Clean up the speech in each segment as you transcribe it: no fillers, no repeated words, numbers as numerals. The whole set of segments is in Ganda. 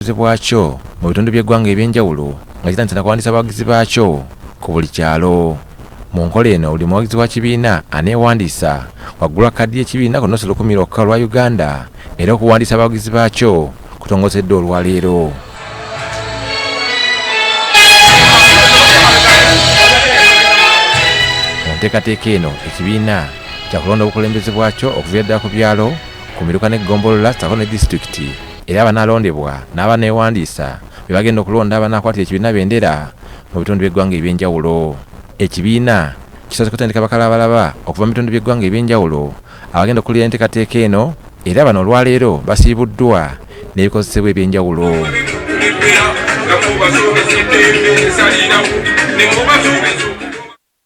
Bwakyo mu bitundu by'eggwanga eby'enjawulo nga kitandise na kuwandiisa abawagizi baakyo ku buli kyalo. Mu nkola eno, buli muwagizi wa kibiina aneewandiisa waggulwa kaadi y'ekibiina ku nusu 1000 lwokka olwa Uganda, era okuwandiisa abawagizi baakyo kutongozeddwa olwaleero. Mu nteekateeka eno, ekibiina kyakulonda obukulembeze bwakyo okuviira ddala ku byalo, ku miruka n'eggombolola ssaako ne disitulikiti, era abanaalondebwa n'abaneewandiisa be bagenda okulonda abanaakwatira ekibiina bendera mu bitundu by'eggwanga eby'enjawulo. Ekibiina kisoose kutendeka bakalabalaba okuva mu bitundu by'eggwanga eby'enjawulo abagenda okukulira enteekateeka eno, era bano olwaleero basiibuddwa n'ebikozesebwa eby'enjawulo.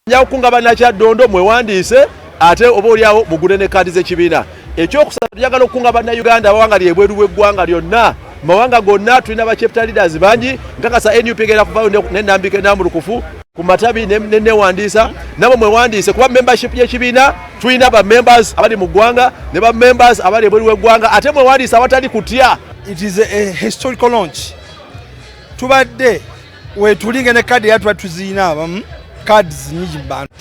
Nja kukunga Bannakyaddondo mwewandiise, ate oba oliawo mugule ne kaadi z'ekibiina. Ekyokusatu, njagala okukunga Bannayuganda abawangalira ebweru w'eggwanga lyonna, mawanga gonna tulina ba chapter leaders bangi. Nkakasa NUP egenda kuvaayo n'ennambika enambulukufu ku matabi nenewandiisa, nabo mwewandiise, kuba membership y'ekibiina tulina ba members abali mu ggwanga ne ba members abali ebweru w'eggwanga, ate mwewandiise awatali kutya. It is a historical launch. Tubadde wetulinga ne kadi yatuba tuziina abamu cards nyingi mu bantu,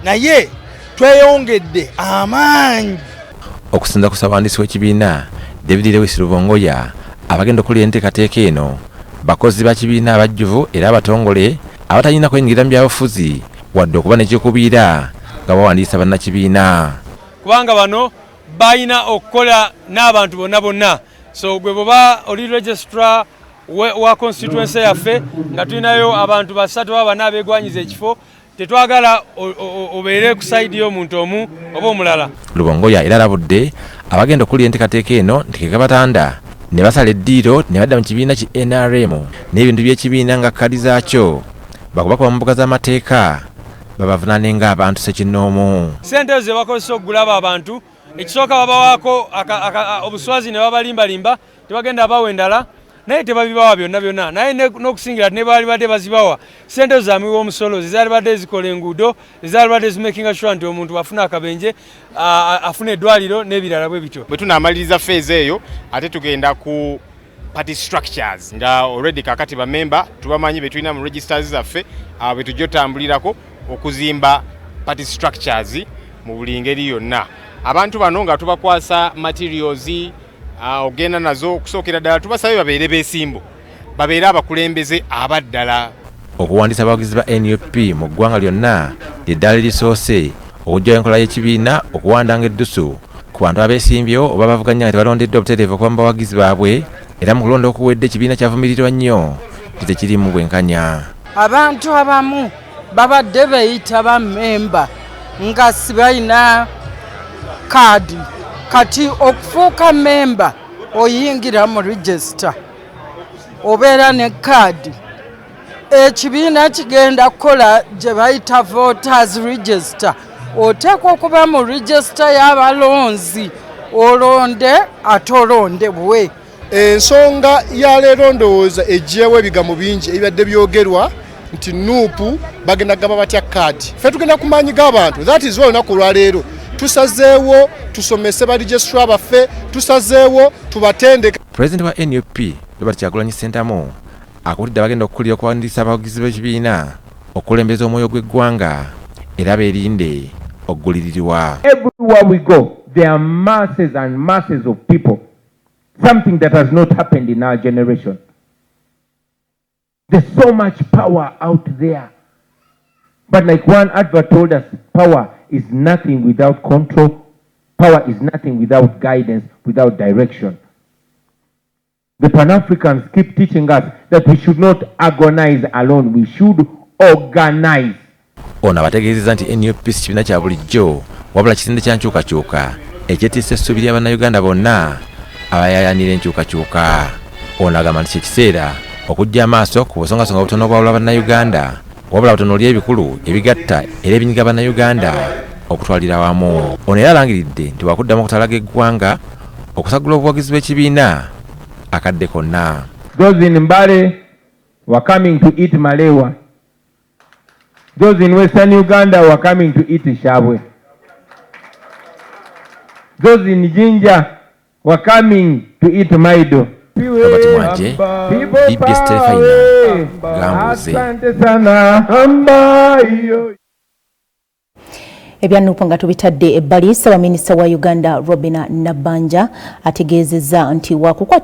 naye tweyongedde amaanyi. Okusinza ku ssabawandiisi w'ekibiina David Lewis Rubongoya, abagenda okulira enteekateeka eno bakozi ba kibiina abajjuvu era abatongole abatalina kwenyingira mu byabufuzi wadde okuba n'ekyekubiira nga bawandiisa bannakibiina. Kubanga bano balina okukola n'abantu bonna bonna, so gwe bw'oba oli registrar wa constituency yaffe nga tulinayo abantu basatu oba bana abeegwanyiza ekifo, tetwagala obeere ku side y'omuntu omu oba omulala. Rubongoya era alabudde abagenda okukulira enteekateeka eno nti ke kabatanda ne basala eddiiro ne badda mu kibiina ki NRM n'ebintu by'ekibiina nga kkaadi zaakyo, bakubakuba mu mbuga z'amateeka babavunaane ng'abantu ssekinnoomu. Ssente ezo ze bakozesa okugula abo abantu, ekisooka babawaako obuswazi ne babalimbalimba, tebagenda bawa endala, naye tebabibawa byonna byonna, naye n'okusingira ne baali badde bazibawa, ssente ezo zamiwa omusolo zezaali badde zikola enguudo, zezaali badde zimakinga sure nti omuntu afuna akabenje afuna eddwaliro n'ebirala bwe bityo. Bwe tunaamaliriza phase eyo, ate tugenda ku party structures, nga already kakati bamemba tubamanyi betulina mu registers zaffe, abo betujja otambulirako okuzimba party structures mu buli ngeri yonna. Abantu bano nga tubakwasa materials ogenda nazo, okusookera ddala tubasabe babeere beesimbu, babeere abakulembeze abaddala. Okuwandiisa abawagizi ba NUP mu ggwanga lyonna ly'eddaala erisoose okuggyawo enkola y'ekibiina okuwandanga eddusu ku bantu abeesimbyewo oba bavuganya nga tebalondeddwa butereevu okuva mu bawagizi baabwe, era mu kulonda okuwedde ekibiina kyavumirirwa nnyo nti tekiriimu bwenkanya. Abantu abamu babadde beeyita bammemba nga sibalina kaadi. Kati okufuuka memba oyingira mu register, obeera ne kaadi. Ekibiina kigenda kukola gye bayita voters register. Oteekwa okuba mu register y'abalonzi, olonde ate olondebwe. Ensonga ya leero ndowooza eggyewo ebigambo bingi ebibadde byogerwa nti NUP bagenda kugaba batya kaadi. Ffe tugenda ku maanyi g'abantu. That is why olunaku olwaleero tusazeewo tusomese ba registrar baffe, tusazeewo tubatendeke. Pulezidenti wa NUP Robert Kyagulanyi Ssentamu akuutidde abagenda okukulira okuwandiisa abawagizi b'ekibiina okukulembeza omwoyo gw'eggwanga era beerinde okugulirirwa. Everywhere we go, there are masses and masses of people. Something that has not happened in our generation. There's so much power out there. But like one advert told us, power is nothing without control. Power is nothing without guidance, without direction. The Pan-Africans keep teaching us that we should not agonize alone, we should organize. Ono abategeezezza nti NUP si kibiina kya bulijjo, wabula kisinde kya nkyukakyuka ekyetiisa essuubi lya Bannayuganda bonna abayaayaanira enkyukakyuka. Ono agamba nti kyekiseera okuggya amaaso ku busongasonga obutono obwawula Bannayuganda, wabula butunuulire ebikulu ebigatta era ebinyiga Bannayuganda okutwalira awamu. Ono era alangiridde nti wakuddamu okutalaga eggwanga okusagula obuwagizi bw'ekibiina akadde konna. Those in Mbale were coming to eat Malewa. Those in Western Uganda were coming to eat Shabwe. Those in Jinja were coming to eat Maido. Robert Mwanje, BBS Terefayina, Gambuuze. Ebya NUP nga tubitadde ebbali, Ssaabaminisita wa Uganda Robina Nabbanja ategeezezza nti wakukwata